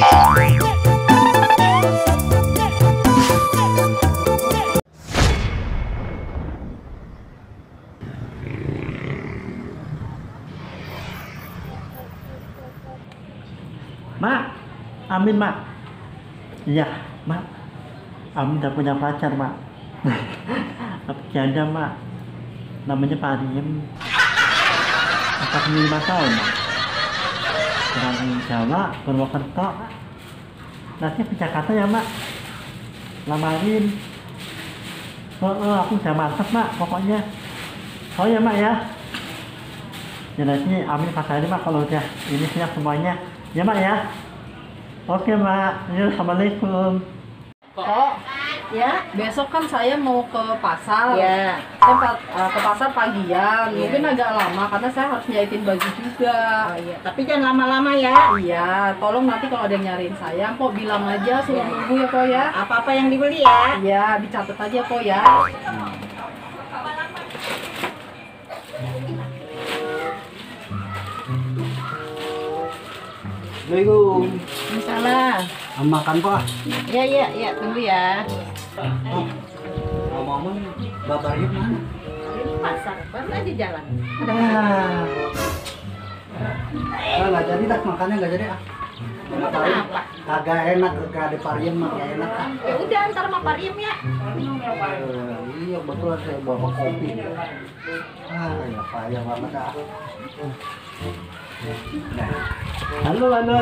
Mak, Amin mak. Iya, mak. Amin udah punya pacar mak. Janda mak. Namanya Pariem. 45 tahun mak. Orang Jawa, Purwokerto. Nanti ke Jakarta ya mak. Lamarin. Aku udah mantep mak pokoknya. Oh ya mak ya. Ya nanti Amin pasarin mak kalau udah ini siap semuanya. Ya mak ya. Oke mak. Ya, assalamualaikum. Oh, ya. Besok kan saya mau ke pasar. Ya. Saya ke pasar pagian. Ya. Mungkin agak lama karena saya harus nyahitin baju juga. Oh iya, tapi jangan lama-lama ya. Iya, tolong nanti kalau ada yang nyariin saya, Pok bilang aja suruh nunggu ya, Pok ya. Apa-apa yang dibeli ya. Iya, dicatat aja, Pok ya. Assalamualaikum. Salah. Makan pak. Ya, tunggu ya. Ngomong-ngomong, Bapak Rip mana? Ini pasar, baru aja jalan. Nggak jadi dah, makannya nggak jadi ah. Kenapa? Agak enak, agak ada Pariem mah nggak enak ah. Ya udah antar sama Pariem ya. Iya betul saya bawa kopi. Ya payah banget ah. Halo. Halo.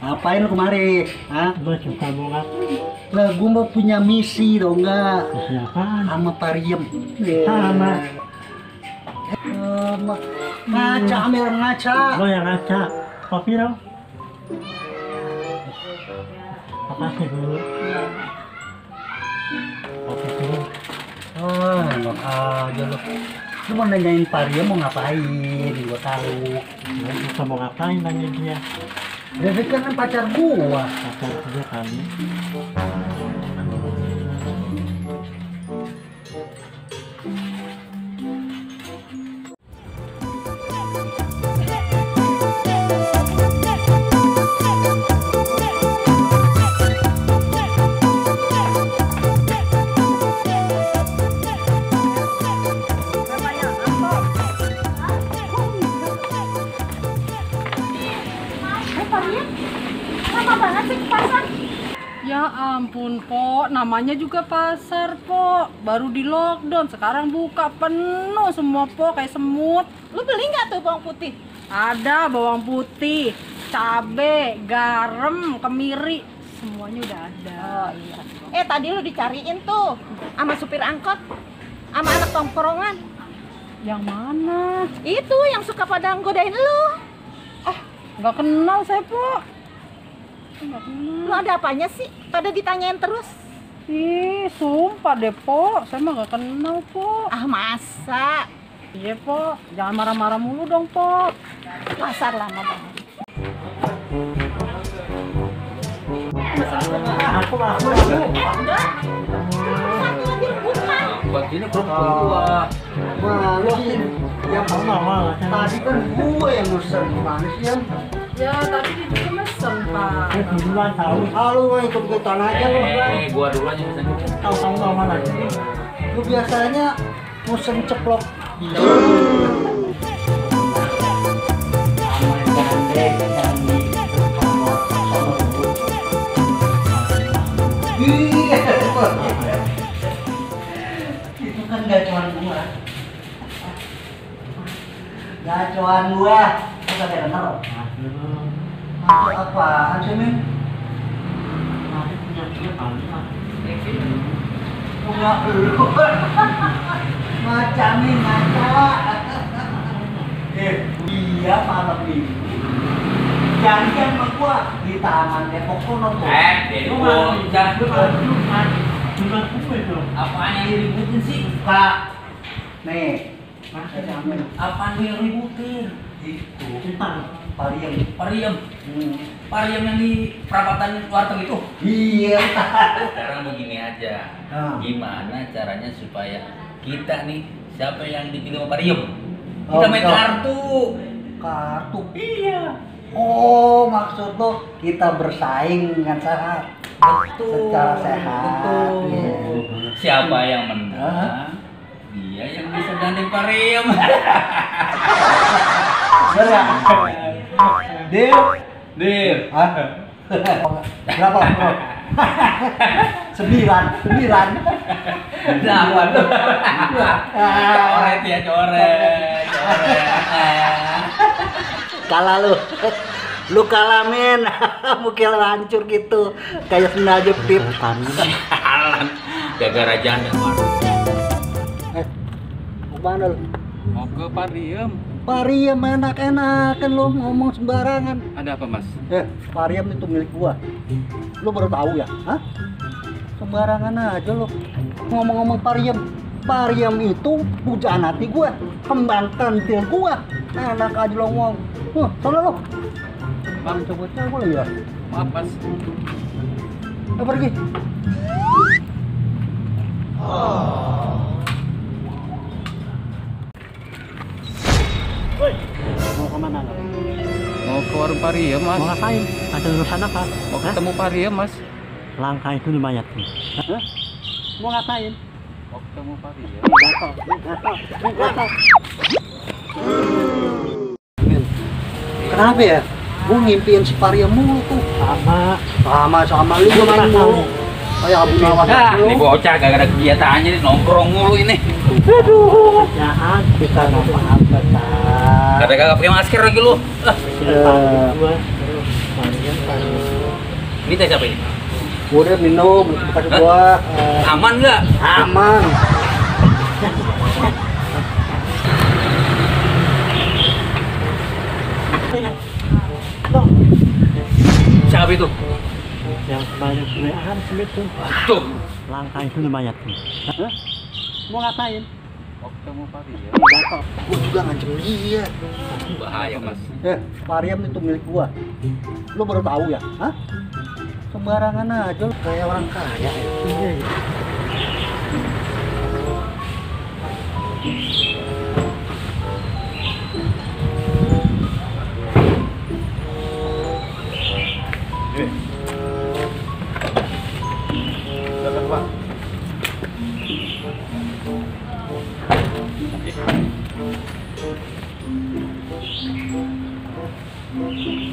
Ngapain lu kemari? Hah? Gue juga mau ngapain? Lah gua mau punya misi dong enggak? Siapaan? Sama Pariem. Sama. Ngaca, Amir ngaca. Lo yang ngaca. Kopi dong. Makasih dulu. Kopi dulu. Enak aja lu. Lu mau nanyain Pariem mau ngapain? Gua tahu. Bisa mau ngapain nanya dia? Dia kan pacar gua. Pacar dia kali. Lama banget sih ke pasar. Ya ampun, Pok. Namanya juga pasar, Pok. Baru di lockdown, sekarang buka penuh semua, Pok, kayak semut. Lu beli nggak tuh bawang putih? Ada bawang putih, cabe, garam, kemiri, semuanya udah ada. Oh iya. Tadi lu dicariin tuh sama supir angkot, sama anak tongkrongan. Yang mana? Itu yang suka pada nggodain lu. Nggak kenal saya, Pok. Nggak kenal. Lu ada apanya sih? Pada ditanyain terus. Ih, sumpah deh, Pok. Saya mah nggak kenal, Pok. Ah masa? Iya, Pok. Jangan marah-marah mulu dong, Pok. Pasar lama banget. Aku. Buat ini gua. Wah, lu sih yang Mau. tadi kan gua yang mesen. Gimana sih yang? Ya, tadi dia juga mesen, Pak. Saya duluan tahu. Lu ikut-ikutan aja lu. Gua dulu aja pesan dulu. Tahu mau mana? Lu biasanya mesen ceplok. Itu kan gacuan gua. Gacuan gua. Apa ada kenal? Itu apaan sih, Min? Enggak lu. Macamin ngaca. Dia malam minggu. Janjian sama gua di Taman Depok sono tuh. Depok. Bukan kue tuh. Apaan yang diributin sih? Kak. Nih. Macamin. Apaan yang ributin? Itu. Tentang Pariem. Pariem. Pariem yang di perapatan warteg itu. Iya. Sekarang begini aja. Gimana caranya supaya kita nih siapa yang dipilih sama Pariem? Kita main kartu. Kartu. Iya. Oh, maksud lo kita bersaing dengan sehat. Betul. Secara sehat. Betul. Iya. Siapa yang menang? Dia yang bisa gandeng Pariem. Bener ya? Deal. Deal. Hah? Berapa, bro? 9. Dapat. Coret ya, coret. Kalah lu. Lu kalah, men. Mukil hancur gitu. Kayak sengaja pip. Alan. Gara-gara janda, Mar. Mau mana lu? Mau ke Pariem. Pariem enak-enakan lu ngomong sembarangan. Ada apa, Mas? Pariem itu milik gua. Lu baru tahu ya? Hah? Sembarangan aja lu. Ngomong-ngomong Pariem. Pariem itu pujaan hati gua, kembang kantil gua. Enak aja lu ngomong. Sana lu. Maaf. Coba ya. Maaf, Mas. Pergi. Mau kemana lo? Mau ke warung Pariem, Mas. Mau ngapain? Ada urusan apa? Mau ketemu Pariem, Mas. Langkah itu lumayan tuh. Hah? Mau ngapain? Mau ketemu Pariem. Gatal. Kenapa ya? Gua ngimpiin si Pariem mulu tuh. Sama lu gua main mulu. Kayak abu lawas lu. Ini bocah gak ada kegiatannya nih, nongkrong mulu ini. Aduh. Jangan kita nggak apa-apa. Kata kagak pakai masker lagi lu. Ini teh siapa ini? Udah minum, kasih gua. Aman nggak? Aman. Siapa itu? Yang banyak kereaan segitu. Tuh. Langkah itu lumayan tuh. Hah? Mau ngapain? Mau ketemu Pariem. Gua juga ngancem dia. Bahaya, Mas. Pariem itu milik gua. Lu baru tahu ya? Hah? Sembarangan aja lu kayak orang kaya. Iya.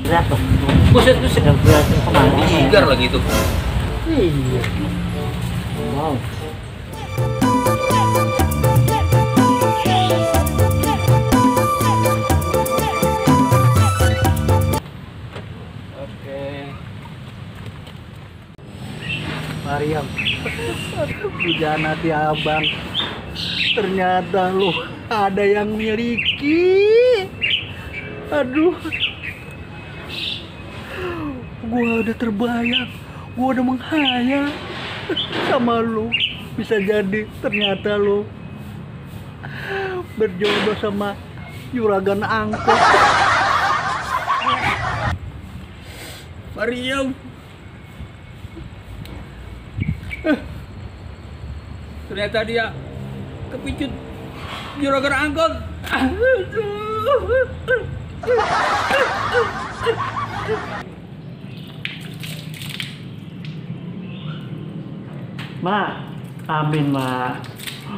Lihat tuh. Buset. Yang kelihatan kemana? Tigar lagi itu. Iya. Wow. Oke. Pariem. Pujaan hati abang. Ternyata lu ada yang miliki. Aduh. Gua udah terbayang. Gua udah menghayal sama lu. Bisa jadi ternyata lu berjodoh sama juragan angkot. Pariem. Ternyata dia kepicut juragan angkot. Mak, amin mak.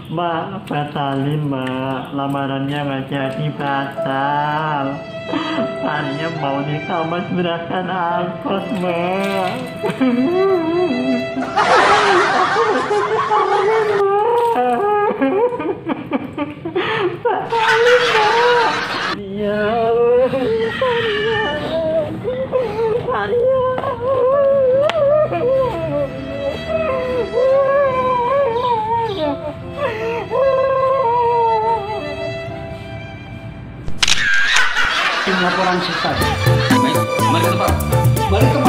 Mak, batalin mak. Lamarannya nggak jadi batal. Tanya mau nikah sama juragan angkot mak. Aku batalin mak. Batalin mak. Iya. Maria. Laporan sisa. Baik, mari ke depan. Balik ke